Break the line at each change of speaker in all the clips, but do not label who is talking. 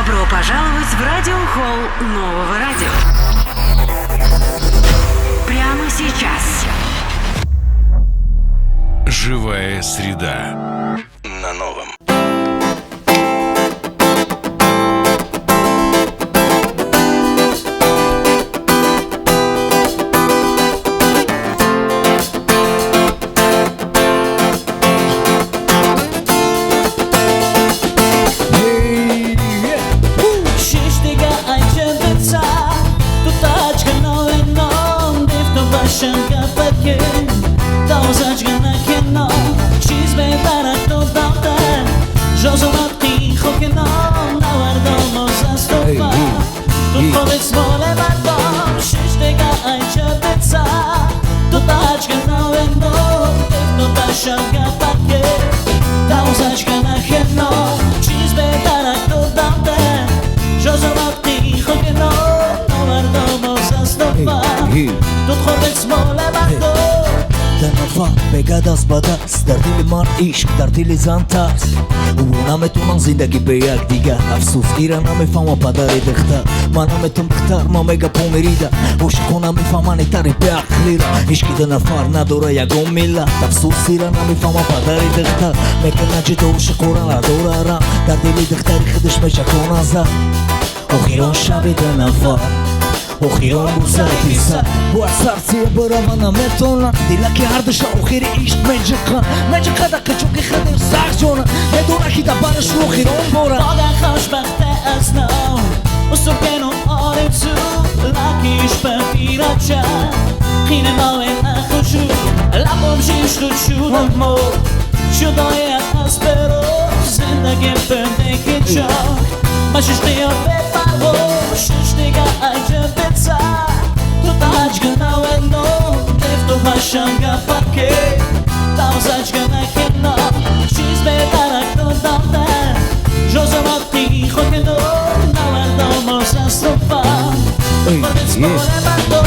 Добро пожаловать в радиохолл Нового радио. Прямо сейчас.
Живая среда. На новом.
Бегад аз ба даст, дар дили ман ишқ, дар дили зан тарс. Ӯ наметонам зиндагӣ бе якдигар. Афсӯс, ира намефаҳма падари духтар. Ман наметон духтар, ман мега помирида. Ошиқон намефаҳмани тари беақлира. Ишқи ду нафар надора ягон миллат. Афсӯс, ира намефаҳма падари духтар. Мекунад ҷидо ошиқора надора рам. Дар дили духтари худаш мечакона зад. Охирон шаби ду нафар, охирон бӯсаи писар. Бояд сарсия бирава наметонам. Дилаки ҳардуша охири ишқ меҷиқа. Меҷиқа дар қичоки худи сахт ҷона. Медона ки дар бараш охирон бора.
Модар хушбахта аз нав усукену орзу лакиш ба пирача қина маве нахушу лабом жишту шудамо шудоя аз беро зиндаги бенекичо машиштиё бепарво шиштига аҷабица ту таҷганавено дефту ҳашанга паке тавзаҷгана кино чиз бетарак додамда жозамати хокино навардомосастрофа мардо.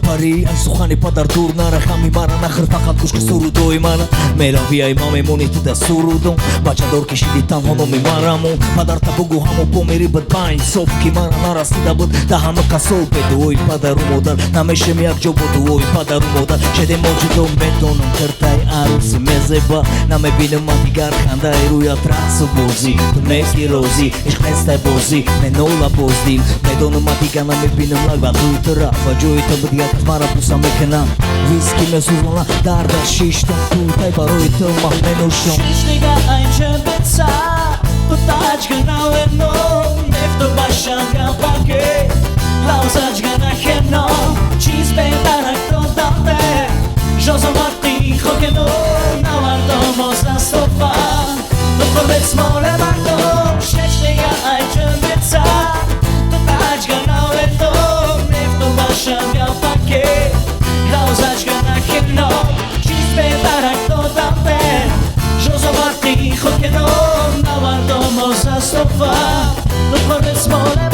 Пари ай сухани падар дур нара, хами мара нахӯр, фақат гӯш ки сурудои мана. Меравӣ ай ма мемонӣ ту дар сурудон. Бачадор кишиди танҳо номи марамон. Падарта бугӯ ҳамо помири буд ба инсоф, ки мара нарасида буд да ҳама қассоб. Бе дуои падару модар намешем якҷо бо дуои падару модар. Шедем мо ҷудо, медонам киртаи арӯси мезеба. Намебинам ман дигар хандаи рӯят, рақсу бозӣ. Ту нести розӣ, ишқ нестай бозӣ, менола боздил. Медонам ман дигар намебинам лак ба рӯи тура. Ба ҷои ту буд як мара буса мекунам. Виски месӯзонам, дарда шиштам, куртай барои ту ман менӯшам.
Шиштига айчабица ту таҷганавено нефту башанга паке лавзаҷгана хено чиз бетарак додамде жозамати хокено навардомозастофа ту хурбецмоле мардом. Шиштига айчабица ту таҷганавено нефту башанга паке лавзаҷгана хено чиз бетарак додамде жозамати хокено навардомозастофа ту хурбецмоле.